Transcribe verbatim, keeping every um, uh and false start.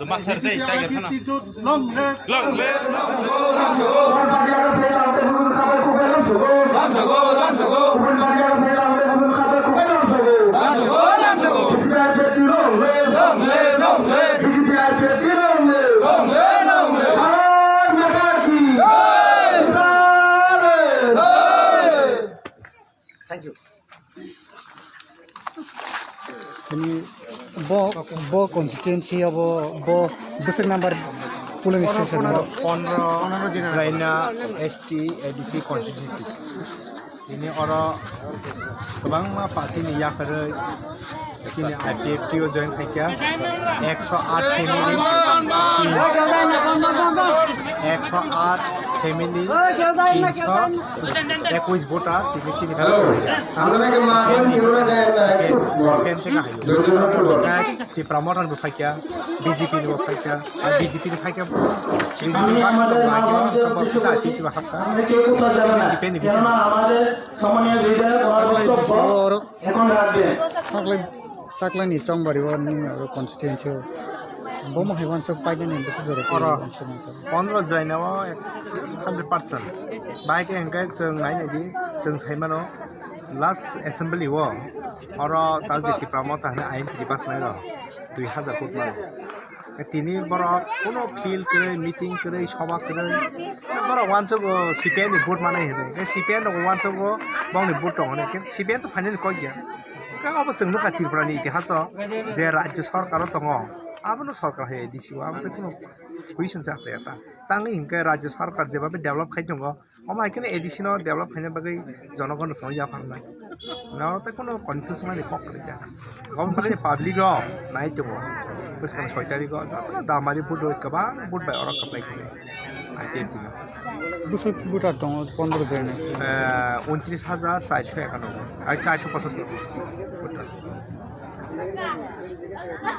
Master B J P tei tiger I P F T khana. Long live. Thank you. Tini bo, bo constituency abo bo bwswk number polling station o? Pondro, pondro Jaina S T A D C constituency. Tini oro kwbangma party ni yakarwi tini I P F T o join khaikha. Ekso aat family, ekso aat family, tinso ekush voter tini chini. Hello. Tipra Motha ni bo phaikha, B J P ni bo phaikha, ar B J P ni phaikha, B J P ni phaikha, B J P ni phaikha. Taklai, taklai ni chongbari o nini aro constituency o. Bo mo hai wansuk painani bwswk jora oro pondro Jaina o hundred percent. Bahai khe hwnkhe chwng nai nai di, chwng sai mano last assembly o oro ta je Tipra Motha hwnwi ain twi bachalairok dui hazar vote mano. Tini borok kuno field kwrwi, meeting kwrwi, soba kwrwi, borok wansugo C P I ni vote manai hinwi. Khe C P I rok wansugo bongni vote tong hinwi. Khe C P I to phainani kok ya. Khe obo chwng nukha Tripura ni itihas o je rajyo sarkar o tongo, abono sarkar hai A D C o, abo tei kuno question chak chaya ta. Tangwi hinkhe rajyo sarkar jebabe develop khai tongo, omo hai kheno A D C no develop khaina bagwi jonogon no chwng yapharnai. Noro tei kuno confusion ani kok kwrwi kha. Omo bagwi public rok nai tongo. Bwskang soi tarikh o jotono damari vote rwi kwbang vote bai oro kwplai khainai. I P F T no. Bwswk voter tongo pondro Jaina? Eh, untris hajar charso ekanoboi. Ai, charso pochottor voter.